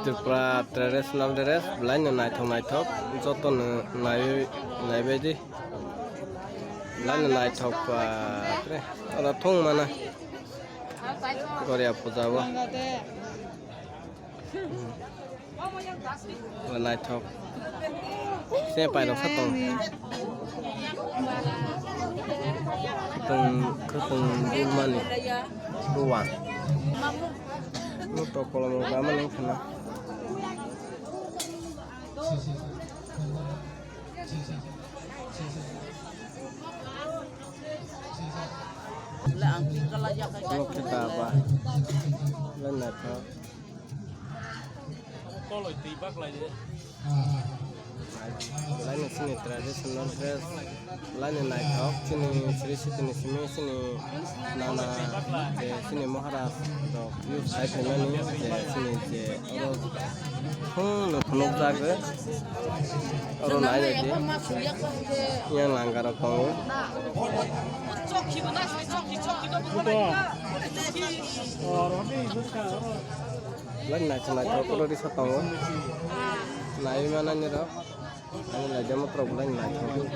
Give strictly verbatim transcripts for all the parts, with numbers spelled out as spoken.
Tripura traditional dress, belai no naithok naithok, joto no nai, naibai di. Belai no naithok ba, tre, oro thung mana. Goria puja bo. Naithok. Se pairok sa tong. Tong, tong bulmani. Buwa. Nuto kolom rok bama nang khana. Oke, baba. Belai naithok. Belai no chini traditional dress. Belai no naithok. Chini sri sitini simi chini nana je chini Maharaj rok use khai phaimani je chini je oro phung no phunukjagwi. Oro nai naidi. Yang langgarok tongo. Belai naithok naithok oro risa tongo. Naiwi manani rok. Ani laijama rok belai naithok.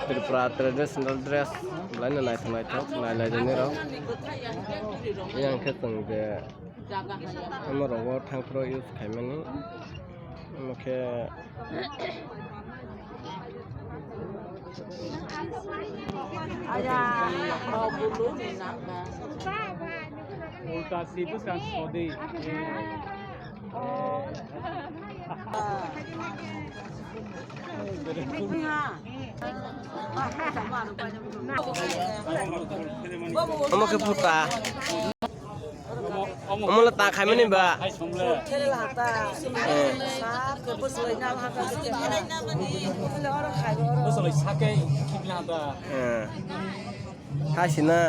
Tripura traditional dress belai no naithok naithok nai laijani rok. Yang khe chwng je Omo rogo thang phuru use khaimani. Omo khe Ulta sibu sang sodi. Omo khe phuta. Omo le ta khaimani ba? Eh. Eh. Hai sina.